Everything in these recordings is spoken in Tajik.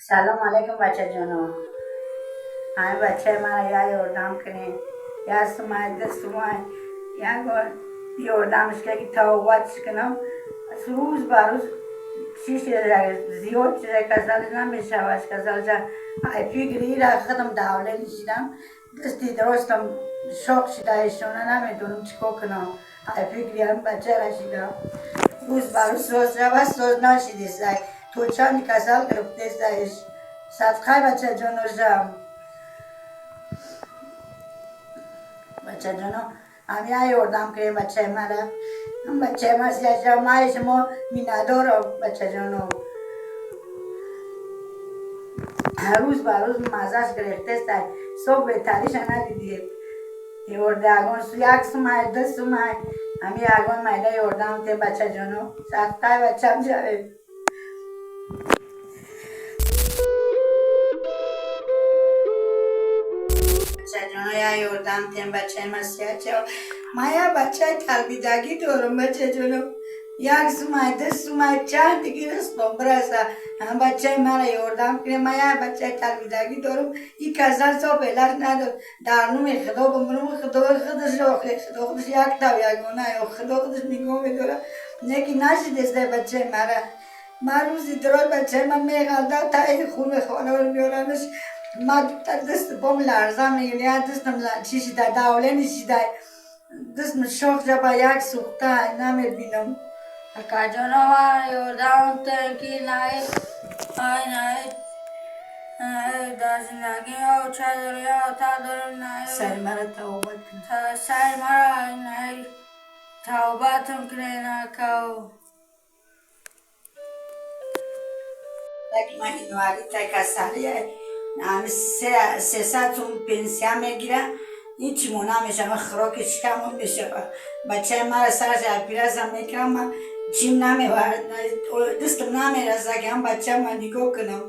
سلام علیکم بچه جانو. همه بچه من یا یاردم کنین، یا سمای دست سمای یا یاردمش که توبت کنم. روز به روز چیز زیاد چیز کسال نمیشه واش کسال جا ای فکری را خودم دوله نشیدم دستی درستم شوق شده ایشونه نمیدونم چیکار کنم. ای فکری هم بچه را شیدم روز به روز سوز رود سوز نشیده سای تو چند کسال گرفته سایش صدقه بچه جانو جم بچه جانو هم یاردم کنیم بچه مرا هم بچه ما سیاه شما می ندارم بچه جانو. روز به روز مزهش گرفته است صبح بهتریش ندیدیم. یورده اگون یک سمای دو سمای همی اگون مایده یوردم ته بچه جانو صدقه بچم جوید. بچه جانو یا یوردم ته بچه ما سیاه ما یا بچه تلبیدگی دارم بچه جانو یک سمای دو سمای چند دیگه رستم برسه هم بچه مرا یاردم کنه. من یک بچه تلبیدگی دارم این کسل صاحب علت ندارم در نوم خدا بمرم خدا خودش آخه خدا خودش یک تا یگانه یا خدا خودش نگاه میداره یکی نشیده بچه مرا. من روزی درای بچه من میغلده تا این خونه خانه رو میارمش من دست بام لرزم میگیره دستم چی شده دوله نشیده دستم شاخ با یک سوخته نمیبینم. کجا یاردم که نه نه در زندگی ها چه داری ها تا دارم نه سر مرا توبت کن سر مرا نه توبتم کنه نه که من اینواری تا کسالیه همه 300 توم پنسیا میگیره هیچی مو نمیشه من خوراک شکمم میشه بچه مرا سرش پیرزم میکنم من چیم نمیبرد دستم نمیرسه که هم بچه من نگاه کنم.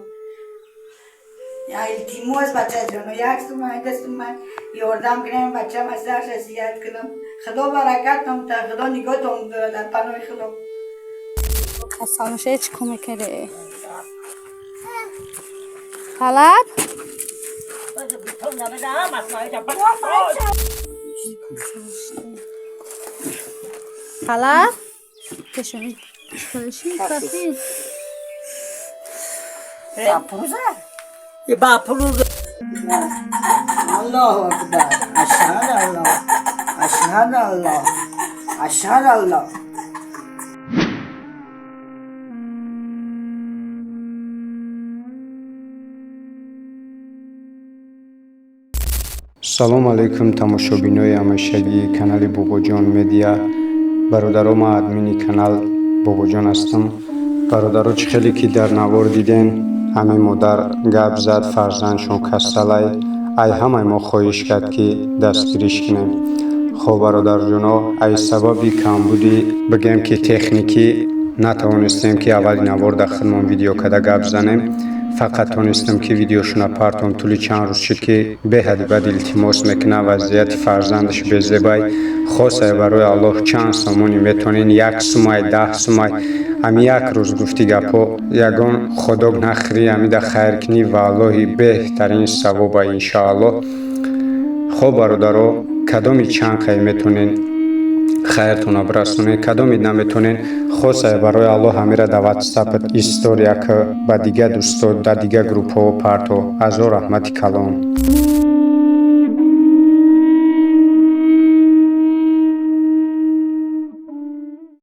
یا التیموس بچه جانو یک سومه دست من یاردم کنم بچه من سرش زیاد کنم خدا برکتم تا خدا نگاه داره در پناه خدا. کسال میشه چی کمک کرده؟ طلب؟ طلب؟ کشمی کشمی کافی باپروزه الله اکبر اشهد الله اشهد الله اشهد الله. Салом алейкум тамошобинои ҳамешагии канали Бобоҷон Медиа. Бародаро, ман админи канал Бобоҷон ҳастам. Бародаро, чӣ хеле ки дар навор диден, ҳамаи модар гап зад, фарзандшон касалай, ай ҳамаи мо хоҳиш кард ки дастгириш кунем. Хоб бародарҷоно, ай сабаби камбуди бигем ки техникӣ натавонистем ки аввали навор дар худмон видео када гап занем. Фақат тонистам ки видеошуна партом. Тӯли чанд рӯз шуд ки беҳади бад илтимос мекунам, вазъияти фарзандаш безебай. Хосае барои Аллоҳ чанд сомони метонен, як сумай, 10 сумай, ҳами як рӯз гуфти гапҳо ягон ходок нахӯрӣ, ҳамида хайр кунӣ ва Аллоҳи беҳтарин савоба иншоаллоҳ. Хоб бародаро, кадоми чанд қай метонен хайртона бирасонед, кадоми наметонен, хосае барои Аллоҳ ҳамира дар ватсап история ки ба дига дӯсто дар дига группҳо парто. Азо раҳмати калон.